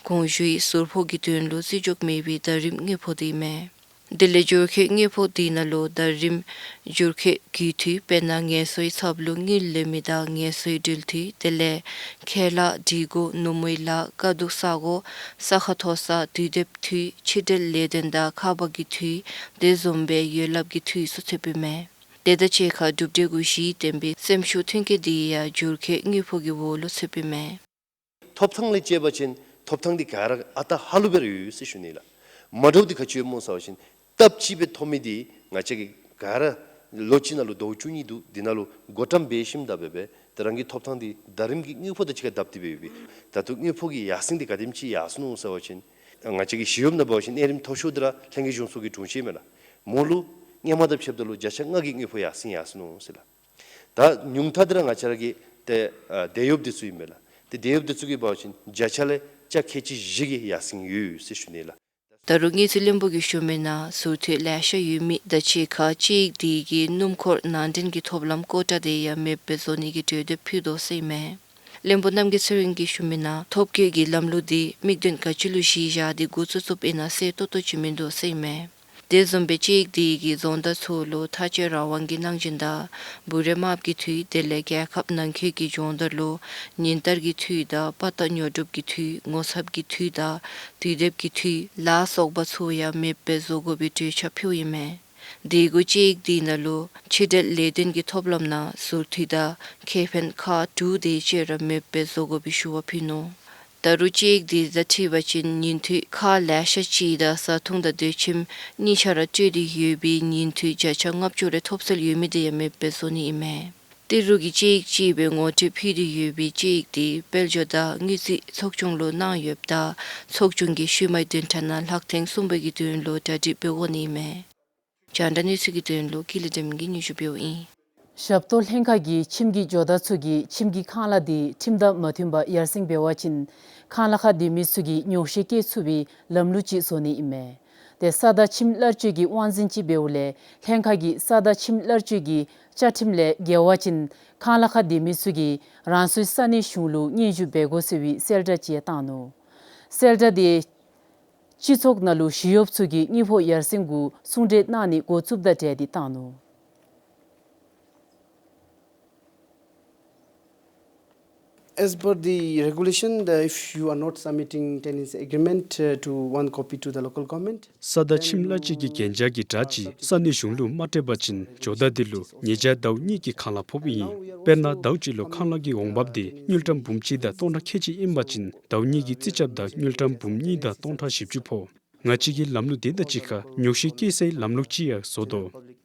གོང་ཞུའི་ཟུར་ཕོགས་ཀྱི་དོན་ལུ་བརྩི་འཇོག་མེད་པའི་ཟླ་རིམ་དངུལ་ཕོགས་འདི་ཨིན་མས། དེ་ལས་འགྱུར་ཁྱད་དངུལ་ཕོགས་འདི་ནང་ལུ་ཟླ་རིམ་འགྱུར་ཁྱད་ཀྱི་འཐུས་དཔེར་ན་ངལ་གསོའི་ཚབ་ལུ་དངུལ་ལེན་མི་དང་ངལ་གསོའི་འགྲུལ་འཐུས་དེ་ལས་ཁྱད་ལཱ་སྒྲིག་གོ་ནུབ་མོའི་ལཱ་དཀའ་སྡུག་བསལ་གོ་ས་ཁ་མཐོ་ས་དུས་དེབ་འཐུས་ཕྱི་འབྲེལ་ལས་དོན་དང་ཁ་པར་གྱི་འཐུས་དེ་བཟུམ་སྦེ་ཡོད་ལགཔ་གི་འཐུས་ཚུ་ཚུདཔ་ཨིན་མས། དེ་དང་གཅིག་ཁར་གྲུབ་འབྲས་གུ་གཞི་བརྟེན་པའི་སེམས་ཤུགས་ཐོན་སྐྱེད་འདི་ཡང་འགྱུར་ཁྱད་དངུལ་ཕོགས་ཀྱི་འོག་ལུ་ཚུདཔ་ཨིན་མས། ཐོབ་ཐང་ལས་བཅད་པ་ཅིན་ཐོབ་ཐང་འདི་ག་ར་ཨ་རྟག་ཧ་ལུགས་སྦེ་ར་ཡོད་ཟེར་ཞུ་ནི་ལགས། མ་འདྲཝ་འདི་ག་ཅི་ཡོདཔ་སྨོ་ཟེར་བ་ཅིན་སྟབས་གཅིག་སྦེ་ཐོབ་མི་འདི་ང་བཅས་ཀྱིས་ག་ར་ལོ་གཅིག་ནང་ལུ་ཟླཝ་བཅུ་གཉིས་འདུག། འདི་ནང་ལུ་བགོ་བཀྲམ་འབད་ཞིནམ་ད་འབད་འབད་ཏེ་རང་གི་ཐོབ་ཐང་འདི་ཟླ་རིམ་གྱི་དངུལ་ཕོགས་དང་གཅིག་ཁར་བསྡབས་ཏེ་འབད་ཡོད་པས། ད་ལྟོ་དངུལ་ཕོགས་ཀྱི་ཡར་སེང་འདི་ག་དེམ་ཅིག་ཡར་སོང་ནུག་ཟེར་བ་ཅིན་ང་བཅས་ཀྱི་ཞི་གཡོགཔ་ནང་འབད་བ་ཅིན་གནས་རིམ་མཐོ་ཤོས་འདི་ར་ལྷན་རྒྱས་གཞུང་ཚོགས་ཀྱི་དྲུང་ཆེན་མས་ལགས། མོ་ལུ་སྔོན་མ་དང་ཕྱདཔ་ད་ལུ་བརྒྱ་ཆ་ལྔ་གི་དངུལ་ཕོགས་ཡར་སེང་ཡར་སོང་ནུག་ཟེར་ལགས། ད་ཉུང་མཐའ་འདི་ར་ང་བཅས་ར་གི་ཏེ་ཨ་དེད་གཡོགཔ་འདི་ཚུ་ཨིན་མས་ལགས། ཏེ་དེད་གཡོགཔ་འདི་ཚུ་གི་འབད་བ་ཅིན་བརྒྱ་ཆ་ལས་ཆ་ཁལ་གཅིག་བཞི་གི་ཡར་སེང་ཡོད་ཟེར་ཞུ་ནི་ལགས། ད་རུང་དངུལ་རྩིས་བློན་པོ་གིས་ཞུ་མི་ནང་ཟུར་འཐུས་ལེ་ཤ་ཡོད་མི་དང་གཅིག་ཁར་དཔྱད་ཡིག་འདི་གི་སྣུམ་འཁོར་ནང་འདྲེན་གྱི་ཐོབ་ལམ་ཀོ་ཊ་འདི་ཡང་མེདཔ་བཟོ་ནི་གི་གྲོས་འདེབས་ཕུལ་དོ་ཟེར་ཨིན་མས། བློན་པོ་རྣམ་རྒྱལ་ཚེ་རིང་གིས་ཞུ་མི་ནང་ཐོབ་སྐྱེད་ཀྱི་ལམ་ལུགས་འདི་དམིགས་དོན་ག་ཅི་ལུ་གཞི་བཞག་སྟེ་འགོ་བཙུགས་བཙུགསཔ་ཨིན་ན་གསལ་ཏོག་ཏོ་ཅིག་མིན་འདུག་ཟེར་ཨིན་མས། དེ་བཟུམ་སྦེ་དཔྱད་ཡིག་འདི་གིས་རྫོང་བདག་ཚུ་ལུ་ཐག་གཅོད་རང་དབང་གི་གནང་སྦྱིན་དང་འབུལ་རིས་དམརཔ་གི་འཐུས་དེ་ལས་རྒྱལ་ཁབ་ནང་འཁོད་ཀྱི་སྦྱོང་བརྡར་ལུ་ཉིན་བསྟར་གྱི་འཐུས་དང་དཔའ་རྟགས་ཉོ་སྒྲུབ་ཀྱི་འཐུས་ངོ་ཚབ་ཀྱི་འཐུས་དང་དུས་དེབ་ཀྱི་འཐུས་ལ་སོགས་པ་ཚུ་ཡང་མེདཔ་བཟོ་དགོ་པའི་གྲོས་འཆར་ཕུལཝ་ཨིན་མས། དེ་གུ་དཔྱད་ཡིག་འདི་ནང་ལུ་ཕྱི་འབྲེལ་ལས་དོན་གྱི་ཐོབ་ལམ་ནང་ཟུར་འཐུས་དང་ཁེ་ཕན་ཁག་དྲུག་དེ་ཅིག་ར་མེདཔ་བཟོ་དགོ་པའི་ཞུ་བ་ཕུལ་ནུག། ད་རུང་དཔྱད་ཡིག་འདི་དང་འཁྲིལ་བ་ཅིན་ཉིན་འཐུས་ཁག་ལེ་ཤ་ཅིག་དང་བཟའ་འཐུང་དང་སྡོད་ཁྱིམ་གཉིས་ཆ་ར་སྤྲོད་དེ་ཡོད་པའི་ཉིན་འཐུས་བརྒྱ་ཆ་ལྔ་བཅུ་རེ་ཐོབ་སྲོལ་ཡོད་མི་དེ་ཡང་མེདཔ་བཟོ་ནི་ཨིན་མས། ཏི་རུ་གི་དཔྱད་ཡིག་ཅིག་སྦེ་ངོ་སྤྲོད་ཕུལ་ཏེ་ཡོད་པའི་དཔྱད་ཡིག་དེ་དཔལ་འབྱོར་དང་དངུལ་རྩིས་ཚོགས་ཆུང་ལུ་གནང་ཡོདཔ་ད་ཚོགས་ཆུང་གིས་ཤུལ་མའི་བདུན་ཕྲག་ནང་ལྷག་ཐེངས་གསུམ་པའི་གི་དོན་ལུ་གྲ་སྒྲིག་འབད་དགོ་ནི་ཨིན་མས། རྒྱང་བསྒྲགས་གནས་ཚུལ་གྱི་དོན་ལུ་ཀུན་ལེགས་སྒྲོལ་མ་གིས་སྙན་ཞུ་འབདཝ་ཨིན། ཞབས་ཏོག་ལྷན་ཁག་གིས་ཁྱིམ་གྱི་ཇོ་བདག་ཚུ་གིས་ཁྱིམ་གྱི་ཁང་གླ་དེ་ཁྲིམས་དང་མ་མཐུན་པར་ཡར་སེང་འབད་བ་ཅིན་ཁང་གླ་ཁར་སྡོད་མི་ཚུ་གིས་ཉོགས་བཤད་བཀལ་ཚུགས་པའི་ལམ་ལུགས་ཅིག་བཟོ་ནི་ཨིན་མས། དེ་ས་དང་ཁྱིམ་གླར་སྤྱོད་ཀྱི་དབང་འཛིན་གྱིས་འབདཝ་ལས་ལྷན་ཁག་གིས་ས་དང་ཁྱིམ་གླར་སྤྱོད་ཀྱི་བཅའ་ཁྲིམས་ལས་འགལ་བ་ཅིན་ཁང་གླ་ཁར་སྡོད་མི་ཚུ་གིས་རང་སོའི་ས་གནས་གཞུང་ལུ་སྙན་ཞུ་འབད་དགོ་ཟེར་བའི་གསལ་བསྒྲགས་ཅིག་བཏང་ནུག། གསལ་བསྒྲགས་དེ་སྤྱི་ཚོགས་ནང་ལུ་ཞི་གཡོགཔ་ཚུ་གིས་དངུལ་ཕོགས་ཡར་སེང་གུ་གསུང་གྲོས་གནང་ནི་འགོ་བཙུགསཔ་དང་འབྲེལ་ཏེ་བཏང་ནུག། As per the regulation, the, if you are not submitting tenancy agreement, uh, to one copy to the local government, ས་དང་ཁྱིམ་གླར་སྤྱོད་ཀྱི་གན་རྒྱ་གི་སྒྲ་ཅིག་ས་གནས་གཞུང་ལུ་མ་སྤྲོད་པ་ཅིན་ཇོ་བདག་དེ་ལུ་ཉེས་བྱ་ཟླཝ་གཉིས་ཀྱི་ཁང་གླ་ཕོགཔ་ཨིན། དཔེར་ན་ཟླཝ་གཅིག་ལུ་ཁང་གླ་གི་འོང་འབབ་དེ་དངུལ་ཀྲམ་འབུམ་གཅིག་དང་སྟོང་ཕྲག་ཁལ་གཅིག་ཨིན་པ་ཅིན་ཟླཝ་གཉིས་ཀྱི་རྩིས་རྐྱབ་ད་དངུལ་ཀྲམ་འབུམ་གཉིས་དང་སྟོང་ཕྲག་བཞི་བཅུ་ཕོག། ང་བཅས་ཀྱིས་ལམ་ལུགས་དེ་དང་གཅིག་ཁར་ཉོགས་བཤད་བཀལ་སའི་ལམ་ལུགས་ཅིག་ཡང་བཟོ་དོ།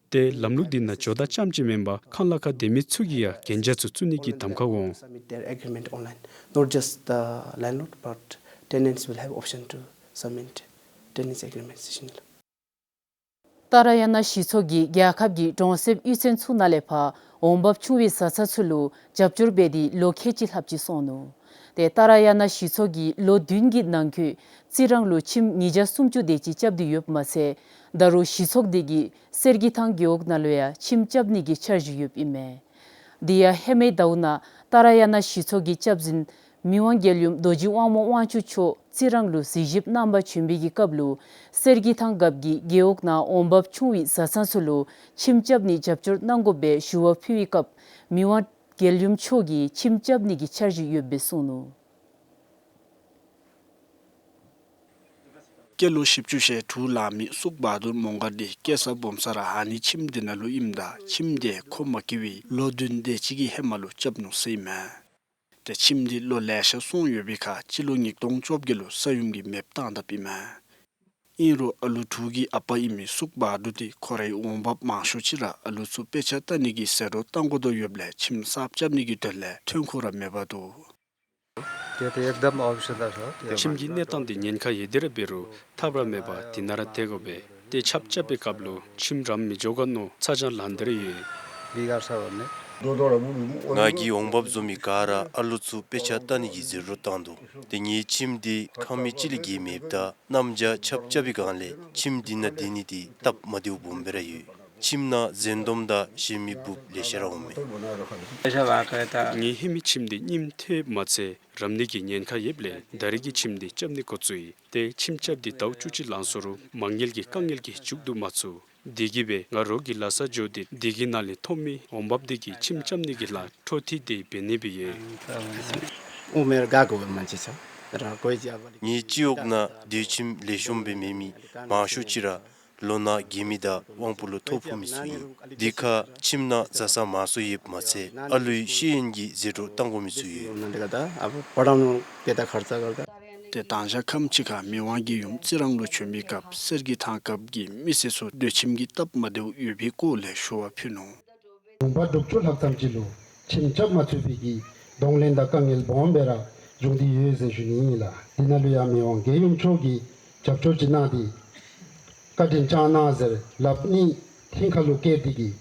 ཏེ་ལམ་ལུགས་འདི་ནང་ཇོ་བདག་རྐྱངམ་གཅིག་མེན་པར་ཁང་གླ་ཁར་སྡོད་མི་ཚུ་གིས་ཡང་གན་རྒྱ་ཚུ་བཙུགས་ནི་གི་གདམ་ཁ་འོང་། Submit their agreement online. Not just the landlord, but tenants will have option to submit tenancy agreement ཟེར་ཞུ་ནི་ལགས། ཏཱ་ར་ཡ་ན་གཞི་ཚོགས་ཀྱིས་རྒྱལ་ཁབ་ཀྱི་གྲོང་གསེབ་གཡུས་ཚན་ཚུ་ནང་ལས་ཕར་འོང་འབབ་ཆུང་བའི་བཟའ་ཚང་ཚུ་ལུ་རྒྱབ་སྐྱོར་འབད་དེ་ལོ་ཁལ་གཅིག་ལྷགཔ་ཅིག་སོང་ནུག། ཏེ་ཏཱ་ར་ཡ་ན་གཞི་ཚོགས་ཀྱིས་ལོ་བདུན་གྱི་ནང་འཁོད་རྩི་རང་ལུ་ཁྱིམ་ཉིས་བརྒྱ་སུམ་ཅུ་དེ་ཅིག་རྐྱབ་སྟེ་ཡོདཔ་མ་ཚད་ད་རུང་གཞི་ཚོགས་དེ་གིས་གསེར་གྱི་ཐང་རྒེད་འོག་ནང་ལུ་ཡང་ཁྱིམ་རྐྱབ་ནི་གི་འཆར་གཞི་ཡོདཔ་ཨིན་མས། དེ་ཡང་ཧེ་མའི་ཟླཝ་ནང་ཏཱ་ར་ཡ་ན་གཞི་ཚོགས་ཀྱི་སྐྱབས་འཛིན་མི་དབང་རྒྱལ་ཡུམ་རྡོ་རྗེ་དབང་མོ་དབང་ཕྱུག་མཆོག་རྩི་རང་ལུ་གཟིགས་ཞིབ་གནང་པར་བྱོན་པའི་གི་སྐབས་ལུ་གསེར་གྱི་ཐང་རྒཔོ་གིས་རྒེད་འོག་ནང་འོང་འབབ་ཆུང་བའི་བཟའ་ཚང་ཚུ་ལུ་ཁྱིམ་རྐྱབ་ནི་རྒྱབ་སྐྱོར་གནང་དགོ་པའི་ཞུ་བ་ཕུལ་བའི་སྐབས་མི་དབང་རྒྱལ་ཡུམ་མཆོག་གིས་ཁྱིམ་རྐྱབ་ནི་གི་འཆར་གཞི་ཡོདཔ་སྦེ་གསུངས་ནུག། སྐྱེས་ལོ་བཞི་བཅུ་ཞེ་དྲུག་ལང་མི་སུག་བ་དུར་མོང་སྒར་འདི་སྐྱེས་ས་སྦོམ་ས་ར་ཨ་ནི་ཁྱིམ་འདི་ནང་ལུ་ཨིནམ་ད་ཁྱིམ་དེ་ཁོ་མ་སྐྱེས་པའི་ལོ་བདུན་དེ་ཅིག་གི་ཧེ་མ་ལུ་རྐྱབ་ནུག་ཟེར་ཨིན་མས། ཏེ་ཁྱིམ་འདི་ལོ་ལེ་ཤ་སོང་ཡོད་པའི་ཁར་སྤྱི་ལོ་ཉིས་སྟོང་བཅོ་བརྒྱད་ལུ་ས་ཡོམ་གྱིས་མེདཔ་བཏང་དཔ་ཨིན་མས། ཨིན་རུང་ཨ་ལུ་དྲུག་གི་ཨ་པ་ཨིན་མི་སུག་བ་དུར་འདི་ཁོ་རའི་འོང་འབབ་མང་ཤོས་ཅིག་ར་ཨ་ལུ་ཚུ་དཔེ་ཆ་ལྟ་ནི་གི་ཟད་འགྲོ་བཏང་དགོ་དོ་ཡོདཔ་ལས་ཁྱིམ་གསརཔ་རྐྱབ་ནི་གི་དོན་ལས་ཐོན་ཁུངས་ར་མེདཔ་འདུག། དེ་དེ་ཡེག་དམ་ཨོ་བི་ཤལ་ད་ཤོ། ཁྱིམ་གྱི་གནས་སྟངས་འདི་ཉེན་ཁ་ཡོད་དེ་ར་འབད་རུང་ཐབས་ར་མེད་པར་འདི་ནང་ར་སྡོད་དགོ་པས། ཏེ་ཆརཔ་རྐྱབ་པའི་སྐབས་ལུ་ཁྱིམ་རམ་མི་འགྱོ་ག་མནོ་ཚ་གྱང་ལང་སྟེ་ར་ཡོད། ང་གིས་འོང་འབབ་བཟོ་མི་ག་ར་ཨ་ལུ་ཚུ་དཔེ་ཆ་ལྟ་ནི་གི་ཟད་འགྲོ་བཏང་དོ། ཏེ་ངེའི་ཁྱིམ་འདི་ཁང་མིག་གཅིག་ལས་བརྒལ་མེདཔ་ད་གནམ་བྱཱར་ཆརཔ་རྐྱབ་པའི་སྒང་ལས་ཁྱིམ་འདི་ནང་སྡོད་ནི་འདི་སྟབས་མ་བདེཝ་སྦོམ་སྦེ་ར་ཡོད། ཁྱིམ་ནང་གཟན་དོམ་དང་གཞན་མི་འབུཔ་ལེ་ཤ་ར་འོང་མས། ངེའི་ཧེ་མའི་ཁྱིམ་འདི་རྙིངམ་ཐལཝ་མ་ཚད་རམ་ནི་གི་ཉེན་ཁ་ཡོདཔ་ལས་ད་རེས་ཀྱི་ཁྱིམ་འདི་རྐྱབ་ནི་འགོ་བཙུགས་ཡི། ཏེ་ཁྱིམ་རྐྱབ་སྟེ་ཟླཝ་བཅུ་གཅིག་ལང་སོང་རུང་མ་དངུལ་གྱི་དཀའ་ངལ་གྱིས་མཇུག་བསྡུ་མ་ཚུགས། དེ་གིས་སྦེ་ང་རོགས་ཀྱིས་ལཱ་སར་འགྱོ་སྟེ་དེ་གི་ནང་ལས་ཐོབ་མི་འོང་འབབ་འདི་གིས་ཁྱིམ་རྐྱབ་ནི་གི་ལཱ་འཕྲོ་མཐུད་དེ་འབད་ནི་སྦེ་ཡོད། ངེའི་སྤྱི་འོག་ནང་སྡོད་ཁྱིམ་ལེགས་ཤོམ་འབད་མེད་མི་མང་ཤོས་ཅིག་ར་ལོ་ན་རྒས་མི་དང་དབང་པོ་ལུ་ཐོ་ཕོག་མི་ཚུ་ཨིན། དེ་ཁར་ཁྱིམ་ནང་བཟའ་ཚང་མང་སུ་ཡོདཔ་མ་ཚད་ཨ་ལུའི་ཤེས་ཡོན་གྱི་ཟད་འགྲོ་བཏང་དགོ་མི་ཚུ་ཡོད། ཏེ་དང་ཞག་ཁམས་ཅིག་ཁར་མི་དབང་རྒྱལ་ཡུམ་རྩི་རང་ལུ་བྱོན་པའི་སྐབས་གསེར་གྱི་ཐང་སྐབས་ཀྱི་མི་སེར་ཚུ་སྡོད་ཁྱིམ་གྱི་སྟབས་མ་བདེཝ་ཡོད་པའི་སྐོར་ལས་ཞུ་བ་ཕུལ་ནུག། ལུང་པ་དྲུག་ཅུ་ལྷག་ཙམ་ཅིག་ལུ་ཁྱིམ་རྐྱབ་མ་ཚུགས་པའི་གི་གདོང་ལེན་དང་དཀའ་ངལ་སྦོམ་སྦེ་ར་བྱུང་སྟེ་ཡོད་ཟེར་ཞུ་ནི་ཨིན་ལགས། དེ་ནང་ལུ་ཡང་མི་དབང་རྒྱལ་ཡུམ་མཆོག་གིས་རྒྱབ་སྐྱོར་ཅིག་གནང་སྟེ་བཀའ་དྲིན་བསྐྱངས་གནང་ཟེར་ལགཔ་གཉིས་ཧིང་ཁ་ལུ་བཀལ་ཏེ་གིས་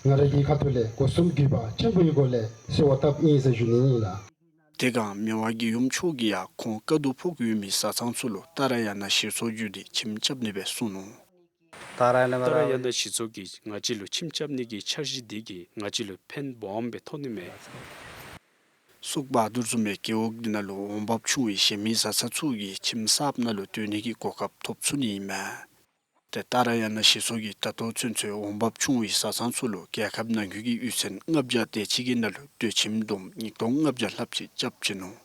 ང་ར་གི་ཁ་ཐུག་ལས་སྒོ་གསུམ་གུས་པ་ཆེན་པོའི་སྒོ་ལས་གསོལ་བ་བཏབ་ཨིན་ཟེར་ཞུ་ནི་ཨིན་ལགས། དེ་སྒང་མི་དབང་རྒྱལ་ཡུམ་མཆོག་གིས་ཡང་ཁོང་དཀའ་སྡུག་ཕོག་ཡོད་མི་བཟའ་ཚང་ཚུ་ལུ་ཏཱ་ར་ཡ་ན་གཞི་ཚོགས་བརྒྱུད་དེ་ཁྱིམ་རྐྱབ་ནི་སྦེ་གསུངས་ནུག། ཏཱ་ར་ཡ་ན་གཞི་ཚོགས་ཀྱིས་ང་བཅས་ལུ་ཁྱིམ་རྐྱབ་ནི་གི་འཆར་གཞི་འདི་གིས་ང་བཅས་ལུ་ཕན་སྦོམ་སྦེ་ཐོགས་ནི་མས། སུག་བ་དུར་བཟུམ་མའི་རྒེད་འོག་འདི་ནང་ལུ་འོང་འབབ་ཆུང་བའི་གཞན་མི་བཟའ་ཚང་ཚུ་གིས་ཁྱིམ་གསརཔ་ནང་ལུ་སྡོད་ནི་གི་གོ་སྐབས་ཐོབ་ཚུགས་ནི་ཨིན་མས། ཏེ་ཏཱ་ར་ཡ་ན་གཞི་ཚོགས་ཀྱིས་ད་ལྟོ་ཚུན་ཚོད་འོང་འབབ་ཆུང་བའི་བཟའ་ཚང་ཚུ་ལུ་རྒྱལ་ཁབ་ནང་འཁོད་ཀྱི་ཡུལ་ཚན་ལྔ་བརྒྱ་དེ་ཅིག་གི་ནང་ལུ་སྡོད་ཁྱིམ་བསྡོམས་ཉིས་སྟོང་ལྔ་བརྒྱ་ལྷགཔ་ཅིག་རྐྱབ་ཅི་ནུག།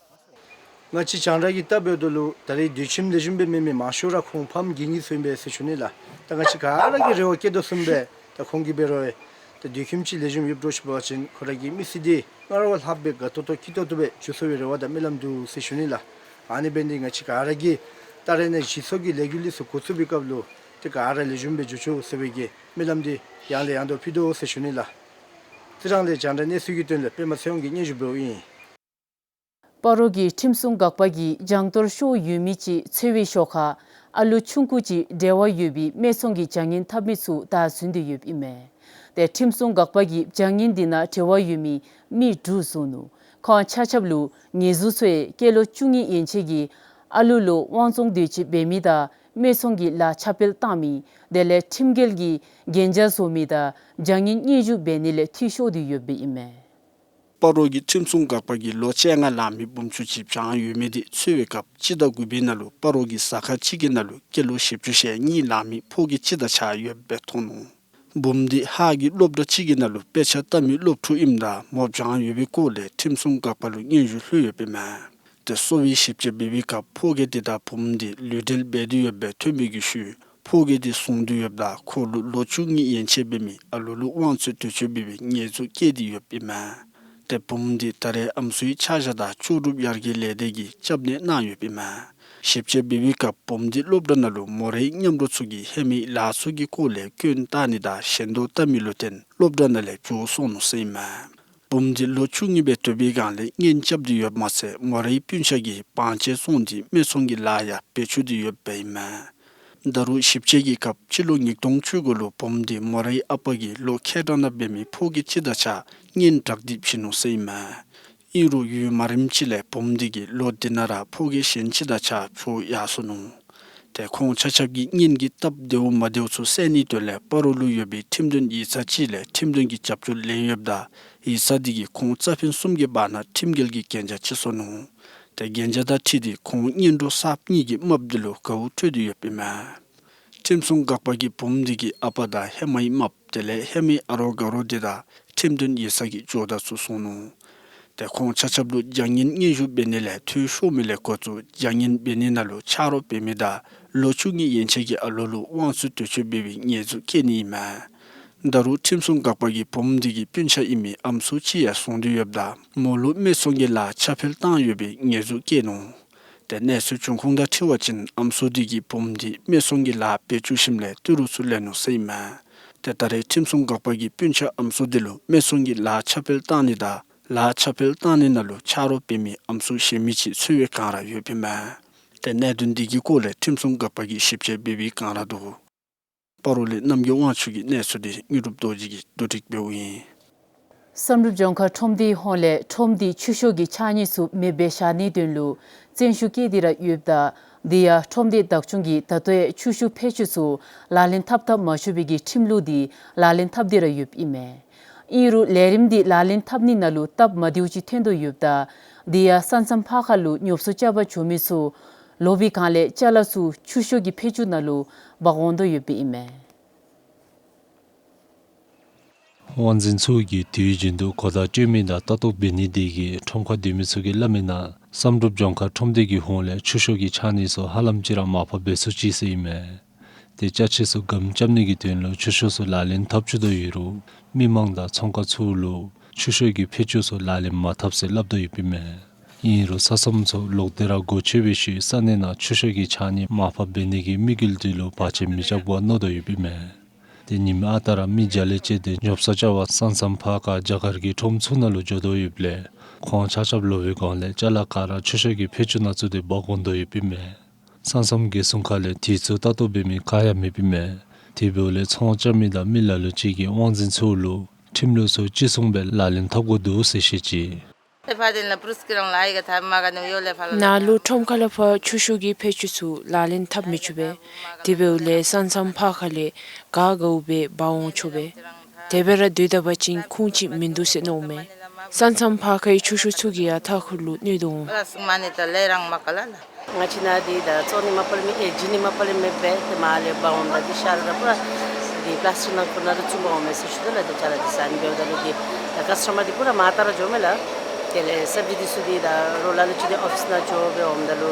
ང་བཅས་རྒྱང་བསྒྲགས་ཀྱིས་བལྟ་འབདཝ་ད་ལུ་ད་རེས་སྡོད་ཁྱིམ་ལེགས་ཤོམ་སྦེ་མེད་མི་མང་ཤོས་ར་ཁོང་ཕམ་རྒས་ནི་ཚུ་ཨིན་པས་ཟེར་ཞུ་ནི་ལགས། ད་ང་བཅས་ག་ར་གིས་རེ་བ་བསྐྱེད་དོ་བཟུམ་སྦེ་ད་ཁོང་གིས་འབད་རུང་ད་སྡོད་ཁྱིམ་ཅིག་ལེགས་ཤོམ་ཡོདཔ་འདྲཝ་ཅིག་འབད་བ་ཅིན་ཁོ་ར་གི་མི་ཚེ་འདི་སྔར་བ་ལྷགཔ་སྦེ་དགའ་ཏོག་ཏོ་སྐྱིད་ཏོག་ཏོ་སྦེ་འགྱོ་ཚུགས་པའི་རེ་བ་དང་སྨོན་ལམ་འདུག་ཟེར་ཞུ་ནི་ལགས། ཨ་ནི་འབད་ནི་འདི་ང་བཅས་ག་ར་གིས་ཏཱ་ར་ཡ་ན་གཞི་ཚོགས་ཀྱི་ལས་འགུལ་འདི་ཚུ་འགོ་བཙུགས་པའི་སྐབས་ལུ་ཏེ་ག་ར་ལེགས་ཤོམ་སྦེ་འགྱོ་ཚུགས་ཟེར་བའི་གི་སྨོན་ལམ་འདི་ཡང་ལས་ཡང་དུ་ཕུལ་དོ་ཟེར་ཞུ་ནི་ལགས། རྩི་རང་ལས་རྒྱང་བསྒྲགས་གནས་ཚུལ་གྱི་དོན་ལས་པདྨ་ཚེ་དབང་གིས་སྙན་ཞུ་འབདཝ་ཨིན། སྤ་རོ་གི་ཁྲིམས་སྲུང་འགག་པ་གིས་བྱང་གཏོར་ཤོར་ཡོད་མི་ཅིག་འཚོལ་བའི་ཞོར་ཁར་ཨ་ལུ་ཆུང་ཀུ་ཅིག་འབྲེལ་བ་ཡོད་པའི་སྨད་ཚོང་གི་བྱ་ངན་འཐབ་མི་ཚུ་བདའ་ཟུན་ཏེ་ཡོདཔ་ཨིན་མས། ཏེ་ཁྲིམས་སྲུང་འགག་པ་གིས་བྱ་ངན་འདི་ནང་འབྲེལ་བ་ཡོད་མི་མི་དྲུག་བཟུང་ནུག། ཁོང་ཆ་ཁྱབ་ལུ་ཉེས་འཛུགས་ཚུ་ཡང་སྐྱེས་ལོ་བཅུ་གཉིས་ཡན་ཆད་ཀྱི་ཨ་ལུ་ལུ་དབང་བཙོང་འདོད་སྤྱོད་འབད་མི་དང་སྨད་ཚོང་གི་ལཱ་ཁྱབ་སྤེལ་བཏང་མི་དེ་ལས་ཁྲིམས་འགལ་གྱི་གན་རྒྱ་བཟོ་མི་དང་བྱ་ངན་སྙན་ཞུ་འབད་ནི་ལས་འཐུས་ཤོར་ཏེ་ཡོདཔ་ཨིན་མས། སྤ་རོ་གི་ཁྲིམས་སྲུང་འགག་པ་གིས་ལོ་བཅོ་ལྔ་ལང་མི་བུམོ་ཅིག་བྱང་ཡོད་མི་འདི་འཚོལ་བའི་སྐབས་སྤྱི་ཟླ་དགུ་པའི་ནང་ལུ་སྤ་རོ་གི་ཟ་ཁང་ཅིག་གི་ནང་ལུ་སྐྱེས་ལོ་བཞི་བཅུ་ཞེ་གཉིས་ལང་མི་ཕོ་སྐྱེས་ཅིག་དང་གཅིག་ཁར་ཡོདཔ་སྦེ་མཐོང་ནུག། བུམོ་འདི་ཧཱ་གི་སློབ་གྲྭ་ཅིག་གི་ནང་ལུ་དཔེ་ཆ་ལྟ་མི་སློབ་ཕྲུག་ཨིནམ་ད་མོ་བྱང་ཡོད་པའི་སྐོར་ལས་ཁྲིམས་སྲུང་འགག་པ་ལུ་སྙན་ཞུ་ལྷོད་ཡོདཔ་ཨིན་མས། ཏེ་གསོ་བའི་ཞིབ་དཔྱད་འབད་བའི་སྐབས་ཕོ་སྐྱེས་འདི་དང་བུམོ་འདི་ལུས་འབྲེལ་འབད་དེ་ཡོདཔ་སྦེ་ཐོན་པའི་ཤུལ་ཕོ་སྐྱེས་འདི་བཟུང་སྟེ་ཡོདཔ་ད་ཁོ་ལུ་ལོ་བཅུ་གཉིས་ཡན་ཆད་འབད་མི་ཨ་ལུ་ལུ་དབང་བཙོང་འདོད་སྤྱོད་འབད་བའི་ཉེས་འཛུགས་བཀལ་ཏེ་ཡོདཔ་ཨིན་མས། ཏེ་བུམོ་འདི་ད་རེས་ཨམ་སྲུའི་ཆ་བཞག་དང་ལྕོགས་གྲུབ་ཡར་རྒྱས་ལས་སྡེ་གིས་སྐྱབས་གནས་གནང་ཡོདཔ་ཨིན་མས། ཞིབ་དཔྱད་འབད་བའི་སྐབས་བུམོ་འདི་སློབ་གྲྭ་ནང་ལུ་མོ་རའི་མཉམ་རོགས་ཚུ་གིས་ཧེ་མའི་ལཱ་ཚུ་གི་སྐོར་ལས་སྐྱོན་བཏགས་ནི་དང་ཞན་དོགས་བཏགས་མི་ལུ་བརྟེན་སློབ་གྲྭ་ནང་ལས་བྱོག་སོང་ནུག་ཟེར་ཨིན་མས། བུམོ་འདི་ལོ་བཅུ་གཉིས་སྦེ་སྡོད་པའི་སྒང་ལས་གཉེན་རྐྱབ་སྟེ་ཡོདཔ་མ་ཚད་མོ་རའི་སྤུན་ཆ་གིས་བང་ཆེན་བཙོང་སྟེ་སྨད་འཚོང་གི་ལཱ་ཡང་འབད་བཅུག་སྟེ་ཡོདཔ་ཨིན་མས། ད་རུང་ཞིབ་དཔྱད་ཀྱི་སྐབས་སྤྱི་ལོ་ཉིས་སྟོང་བཅུ་དགུ་ལུ་བུམོ་འདི་མོ་རའི་ཨ་པ་གིས་ལོ་ཁལ་གྲངས་ནང་འབད་མི་ཕོ་སྐྱེས་ཅིག་དང་གཅིག་ཁར་གཉེན་བསྒྲགས་ཏེ་བྱིན་ནུག་ཟེར་ཨིན་མས། ཨིན་རུང་ཡུན་མ་རིངམ་ཅིག་ལས་བུམོ་འདི་གིས་ལོ་འདི་ནང་ར་ཕོ་སྐྱེས་གཞན་ཅིག་དང་གཅིག་ཁར་བྱོག་ཡར་སོ་ནུག། ཏེ་ཁོང་ཆ་ཁྱབ་ཀྱི་གཉེན་གྱི་སྟབས་བདེཝ་མ་བདེཝ་ཚུ་བསལ་ནིའི་དོན་ལས་སྤ་རོ་ལུ་ཡོད་པའི་ཁྲིམས་དོན་ཡིག་ཚང་ཅིག་ལས་ཁྲིམས་དོན་གྱི་རྒྱབ་སྐྱོར་ལེན་ཡོདཔ་ད་ཡིག་ཚང་འདི་གིས་ཁོང་རྩ་ཕན་གསུམ་གྱི་བར་ན་ཁྲིམས་འགལ་གྱི་གན་རྒྱ་བཅད་སོ་ནུག། ཏེ་གན་རྒྱ་དང་འཁྲིལ་ཏེ་ཁོང་གཉེན་གྲོགས་གསརཔ་གཉིས་ཀྱི་རྨགཔ་འདི་ལུ་དགའཝ་སྤྲོད་དེ་ཡོདཔ་ཨིན་མས། ཁྲིམས་སྲུང་འགག་པ་གིས་བུམོ་འདི་གི་ཨ་པ་དང་ཧེ་མའི་རྨགཔ་དེ་ལས་ཧེ་མའི་ཨ་རོགས་དགའ་རོགས་འདི་དང་ཁྲིམས་དོན་ཡིག་ཚང་གི་ཇོ་བདག་ཚུ་བཟུང་ནུག། ཏེ་ཁོང་ཆ་ཁྱབ་ལུ་བྱ་ངན་སྙན་ཞུ་འབད་ནི་ལས་འཐུས་ཤོར་མི་ལས་འགོ་བཙུགས་བྱ་ངན་འབད་ནི་ནང་ལུ་ཆ་རོགས་འབད་མི་དང་ལོ་བཅུ་གཉིས་ཡན་ཆད་ཀྱི་ཨ་ལོ་ལུ་དབང་བཙོང་འདོད་སྤྱོད་འབད་བའི་ཉེས་འཛུགས་བཀལ་ནི་ཨིན་མས། ད་རུང་ཁྲིམས་སྲུང་འགག་པ་གིས་བུམོ་འདི་གི་སྤུན་ཆ་ཨིན་མི་ཨམ་སྲུ་ཅིག་ཡང་བཟུང་སྟེ་ཡོདཔ་ད་མོ་ལུ་སྨད་འཚོང་གི་ལཱ་ཁྱབ་སྤེལ་བཏང་ཡོད་པའི་ཉེས་འཛུགས་བཀལ་ནུག། ཏེ་གནས་ཚུལ་བྱུང་ཁུངས་དང་འཁྲིལ་བ་ཅིན་ཨམ་སྲུ་དེ་གིས་བུམོ་དེ་སྨད་འཚོང་གི་ལཱ་འབད་བཅུག་ཞིནམ་ལས་ཏི་རུ་ཚུ་ལེན་ནུག་ཟེར་ཨིན་མས། ཏེ་ད་རེས་ཁྲིམས་སྲུང་འགག་པ་གིས་སྤུན་ཆ་ཨམ་སྲུ་དེ་ལུ་སྨད་འཚོང་གི་ལཱ་ཁྱབ་སྤེལ་བཏང་ནི་དང་ལཱ་ཁྱབ་སྤེལ་བཏང་ནི་ནང་ལུ་ཆ་རོགས་འབད་མི་ཨམ་སྲུ་གཞན་མི་ཅིག་འཚོལ་བའི་བསྒང་ར་ཡོདཔ་ཨིན་མས། ཏེ་གནད་དོན་དེ་གི་སྐོར་ལས་ཁྲིམས་སྲུང་འགག་པ་གིས་ཞིབ་དཔྱད་འབད་བའི་བསྒང་ར་འདུག། སྤ་རོ་ལས་རྣམ་རྒྱལ་དབང་ཕྱུག་གི་གནས་ཚུལ་དེ་དངོས་གྲུབ་རྡོ་རྗེ་གིས་བསྡུ་སྒྲིག་འབདཝ་ཨིན། བསམ་གྲུབ་ལྗོངས་མཁར་ཁྲོམ་སྡེའི་ཧོངས་ལས་ཁྲོམ་སྡེའི་ཆུ་ཤོག་གི་ཕྱགས་སྙིགས་ཚུ་མེདཔ་སྦེ་བཞག་ནིའི་དོན་ལུ་བཙན་ཤུགས་བསྐྱེད་དེ་ར་ཡོདཔ་ད་དེ་ཡང་ཁྲོམ་སྡེ་བདག་སྐྱོང་གིས་ད་ལྟོ་ཡང་ཆུ་ཤོག་ཕད་ཅུང་ཚུ་ལག་ལེན་འཐབ་འཐབ་མ་ཆོག་པའི་གི་ཁྲིམས་ལུགས་དེ་ལག་ལེན་འཐབ་སྟེ་ར་ཡོདཔ་ཨིན་མས། ཨིན་རུང་ལས་རིམ་དེ་ལག་ལེན་འཐབ་ནི་ནང་ལུ་སྟབས་མ་བདེཝ་ཅིག་ཐོན་དོ་ཡོདཔ་ད་དེ་ཡང་ས་མཚམས་ཕར་ཁ་ལུ་ཉོ་སྤྲོད་རྐྱབ་པར་འགྱོ་མི་ཚུ་ལོག་པའི་བསྒང་ལས་ཅ་ལ་ཚུ་ཆུ་ཤོག་གི་ཕད་ཅུང་ནང་ལུ་འབག་འོང་དོ་ཡོདཔ་ཨིན་མས། དབང་འཛིན་ཚུ་གིས་དུས་རྒྱུན་དུ་གོ་བརྡ་སྤྲོད་མི་དང་ལྟ་རྟོག་འབད་ནི་དེ་གིས་ཁྲོམ་ཁར་སྡོད་མི་ཚུ་གིས་སླབ་མིའི་ནང་བསམ་གྲུབ་ལྗོངས་མཁར་ཁྲོམ་སྡེ་གི་ཧོངས་ལས་ཆུ་ཤོག་གི་ཕྱགས་སྙིགས་ཚུ་ཧ་ལམ་ཅིག་ར་མར་ཕབ་འབད་ཚུགས་ཅི་ཟེར་ཨིན་མས། ཏེ་ཅ་ཆས་ཚུ་སྒམ་རྐྱབ་ནི་གི་དོན་ལུ་ཆུ་ཤོག་ཚུ་ལག་ལེན་འཐབ་བཅུག་དོ་ཡོད་རུང་མི་མང་དང་ཚོང་ཁང་ཚུ་ལུ་ཆུ་ཤོག་གི་ཕད་ཅུང་ཚུ་ལག་ལེན་མ་འཐབ་ཟེར་སླབ་དོ་ཡོདཔ་ཨིན་མས། ཨིན་རུང་ས་མཚམས་ཚུ་ལོག་སྟེ་ར་སྒོ་ཕྱེ་བའི་ཤུལ་ས་གནས་ནང་ཆུ་ཤོག་གི་ཕྱགས་སྙིགས་མར་ཕབ་འབད་ནི་གི་དམིགས་ཡུལ་དེ་ལུ་བར་ཆད་མི་རྐྱབ་དགོ་མནོ་དོ་ཡོདཔ་ཨིན་མས། ཏེ་ཉིནམ་ཨ་རྟག་ར་མི་བརྒྱ་ལས་བཅད་དེ་ཉོ་སྤྲོད་རྐྱབ་པར་ས་མཚམས་ཕར་ཁ་རྒྱ་གར་གྱི་ཁྲོམ་ཚུ་ནང་ལུ་འགྱོ་དོ་ཡོདཔ་ལས་ཁོང་ཆ་ཁྱབ་ལོག་པའི་བསྒང་ལས་ཅ་ལ་ག་ར་ཆུ་ཤོག་གི་ཕད་ཅུང་ནང་བཙུགས་ཏེ་འབག་འོང་དོ་ཡོདཔ་ཨིན་མས། ས་མཚམས་འགག་སྲུང་ཁ་ལས་དུས་ཚོད་ལྟ་རྟོག་འབད་མི་ག་ཡང་མེདཔ་ཨིན་མས། དེ་འབདཝ་ལས་ཚོང་རྐྱབ་མི་དང་མི་ལ་ལུ་ཅིག་གིས་དབང་འཛིན་ཚུ་ལུ་ཁྲིམས་ལུགས་ཚུ་གཅིག་མཚུངས་སྦེ་ལག་ལེན་འཐབ་དགོ་འདུག་ཟེར་བཤད་ཅི། ནཱ་ལུ་ཁྲོམ་ཁ་ལས་ཕར་ཆུ་ཤོག་གི་ཕད་ཅུང་ཚུ་ལག་ལེན་འཐབ་མི་ཆོག་པས། དེ་འབདཝ་ལས་ས་མཚམས་ཕར་ཁ་ལས་ག་དགའཝ་སྦེ་འབག་འོང་ཆོག་པས། དེ་སྦེ་ར་སྡོད་ད་པ་ཅིན་ཁུངས་ཅིག་མིན་འདུག་ཟེར་མནོཝ་མས། ས་མཚམས་ཕར་ཁའི་ཆུ་ཤོག་ཚུ་གིས་ཡང་མཐའ་འཁོར་ལུ་གནོད་དོ་འོང་། ང་བཅས་ནཱ་འདི་ད་བཙོང་ནི་མ་པ་ལས་མེད། ཨེ་བྱིན་ནི་མ་པ་ལས་མེད་པས། ཏེ་མར་ལས་འབག་འོངམ་ད་འདི་ཤ་ར་ར་པུ་ར་འདི་པ་ལཱསི་ཊིཀ་ནང་ཁུར་ནང་ར་བཙུགས་འབག་འོང་མས་ཟེར་ཞུ་དོ་ལགས། ཏེ་ཅ་ལ་འདི་ཟ་ནི་འབདཝ་ད་ལུ་འདི་ད་ཀ་སི་ཊ་མར་འདི་པུ་ར་མར་ལྟ་ར་འགྱོཝ་མས་ལགས། དེ་ལས་སབ་ཇི་འདི་ཚུ་འདི་ད་རོགས་ལ་ལུ་ཅིག་འདི་ཨོ་ཕིསི་ནང་འགྱོ་སྦེ་འོངམ་ད་ལུ་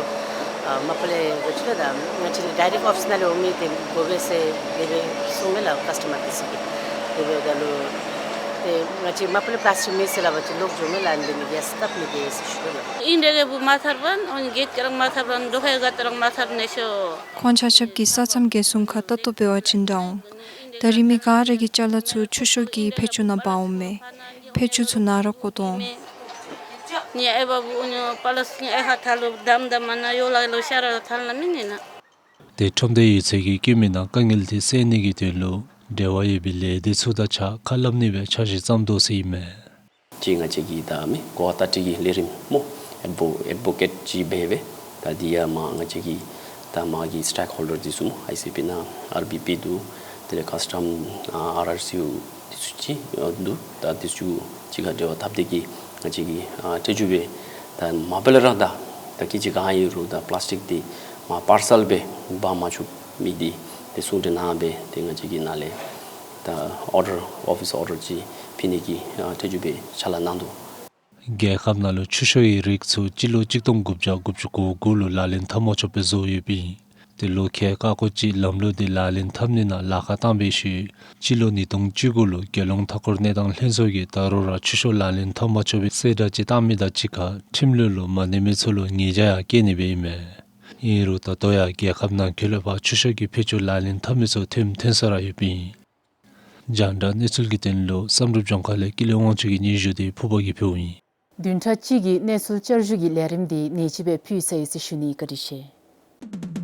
ཨ་མ་པ་ལས་གོ་ཅི་ལགས། ད་ང་བཅས་འདི་ཌའི་རེཀཊ་ཨོ་ཕིསི་ནང་ལས་འོང་མི་འདི་དགོ་པས་ཟེར་དེ་སྦེ་གསུངམ་མས་ལགས་ཀ་སི་ཊ་མར་འདི་ཚུ་གིས། དེ་འབདཝ་ད་ལུ་ཏེ་ང་བཅས་མ་པ་ལས་པ་ལཱསི་ཊིཀ་མེད་ཟེར་སླབ་པ་ཅིན་ལོག་འགྱོཝ་མས་ལགས། ཨ་ནི་འདི་ནི་གེས་སྟབས་མི་བདེ་ཟེར་ཞུ་དོ་ལགས། ཨིན་འདི་གི་བུ་མ་ཐར་བན་ཨོ་ནི་གེཊ་ཀ་ར་མ་ཐར་བན་དོ་ཧེ་ག་ཏེ་ར་མ་ཐར་ནི་ཤོ། ཁོང་ཆ་ཁྱབ་ཀྱིས་ས་མཚམས་འགག་སྲུང་ཁར་ལྟ་རྟོག་འབད་བ་ཅིན་དྲག་འོང་། ད་རིས་མི་ག་ར་གིས་ཅ་ལ་ཚུ་ཆུ་ཤོག་གི་ཕད་ཅུང་ནང་འབག་འོངམ་མས། ཕད་ཅུང་ཚུ་ནཱ་ར་བཀོ་དོ་འོང་། ནི་ཨའི་བ་བུ་ཨོ་ནི་པ་ལཱསི་ཊིཀ་ཨའི་ཧ་ཐལ་ལོ་དམ་དམ་མ་ན་ཡོ་ལ་ལོ་ཤ་ར་ཐལ་ན་མི་ནི་ན། ཏེ་ཁྲོམ་སྡེ་ཡོད་ཚད་ཀྱིས་བཀོད་མི་ནང་དཀའ་ངལ་དེ་སེལ་ནི་གི་དོན་ལུ་འབྲེལ་བ་ཡོད་པའི་ལས་སྡེ་ཚུ་དང་གཅིག་ཁར་སླབ་ནི་སྦེ་འཆར་གཞི་བརྩམ་དོ་ཟེར་ཨིན་མས། ཅིག་ང་བཅས་ཀྱིས་ད་མི་གོ་བ་བརྡ་སྤྲོད་ཀྱི་ལས་རིམ་སྨོ་ཨེཌ་བོ་ཨེཌ་བོ་ཀེཊ་ཅིག་འབད་སྦེ་ད་འདི་ཡང་མར་ང་བཅས་ཀྱི་ད་མར་གྱི་སི་ཊེཀ་ཧོལ་ཌར་འདི་ཚུ་སྨོ་ཨའི་སི་པི་ནང་ཨར་བི་པི་འདུག། དེ་ལས་ཀ་སི་ཊམ་ཨ་ཨར་ཨར་སི་ཨོ་འདི་ཚུ་ཅིག་འདུག། ད་འདི་ཚུ་གཅིག་ཁར་འབྲེལ་བ་འཐབ་སྟེ་གིས་ང་བཅས་ཀྱིས་ཨ་འཕྲལ་མགྱོགས་སྦེ་ད་མ་པ་ལས་ར་ད་ད་སྐད་ཅིག་གང་ཡོད་རུང་ད་པ་ལཱསི་ཊིཀ་འདི་མར་པར་སལ་སྦེ་འབག་མ་ཆོག་མི་འདི་ཏེ་གསུང་གྲོས་གནང་སྦེ་ཏེ་ང་བཅས་ཀྱིས་ནཱ་ལས་ད་ཨོར་ཌར་ཨོ་ཕིསི་ཨོར་ཌར་ཅིག་ཕུལ་ནི་གི་ཨ་འཕྲལ་མགྱོགས་སྦེ་ཕྱག་ལཱ་གནང་དོ། རྒྱལ་ཁབ་ནང་ལུ་ཆུ་ཤོག་གི་རིགས་ཚུ་སྤྱི་ལོ་གཅིག་སྟོང་དགུ་བརྒྱ་དགུ་བཅུ་གོ་དགུ་ལུ་ལག་ལེན་འཐབ་མ་ཆོགཔ་སྦེ་བཟོ་ཡོདཔ་ཨིན། ཏེ་ལོ་ཁལ་ཀ་ཀོ་ཅིག་ལམ་ལུགས་འདི་ལག་ལེན་འཐབ་ནི་ནང་ལཱ་ཁག་བཏང་བའི་ཤུལ་སྤྱི་ལོ་ཉིས་སྟོང་བཅུ་དགུ་ལུ་རྒྱལ་ཡོངས་མཐའ་འཁོར་གནས་སྟངས་ལྷན་ཚོགས་ཀྱིས་ད་རུང་ར་ཆུ་ཤོག་ལག་ལེན་འཐབ་མ་ཆོག་པའི་གསལ་བསྒྲགས་ཅིག་བཏང་མི་དང་གཅིག་ཁར་ཁྲིམས་ལུགས་ལུ་མ་གནས་མི་ཚུ་ལུ་ཉེས་བྱ་ཡང་བཀལ་ནི་སྦེ་ཨིན་མས། ཨིན་རུང་ད་ལྟོ་ཡང་རྒྱལ་ཁབ་ནང་འཁོད་ལས་ཕར་ཆུ་ཤོག་གི་ཕད་ཅུང་ལག་ལེན་འཐབ་མི་ཚུ་ཐོནམ་ཐོན་ས་ར་ཡོདཔ་ཨིན། རྒྱང་བསྒྲགས་གནས་ཚུལ་གྱི་དོན་ལུ་བསམ་གྲུབ་ལྗོངས་མཁར་ལས་ཀུན་ལེགས་དབང་ཕྱུག་གི་སྙན་ཞུ་དེ་ཕུར་པ་གིས་ཕུལཝ་ཨིན། བདུན་ཕྲག་གཅིག་གི་གནས་ཚུལ་བསྐྱར་ཞུ་གི་ལས་རིམ་དེ་ནེ་ཅིག་སྦེ་ཕུལ་ཚར་ཡི་ཟེར་ཞུ་ནི། བཀའ་དྲིན་ཆེ།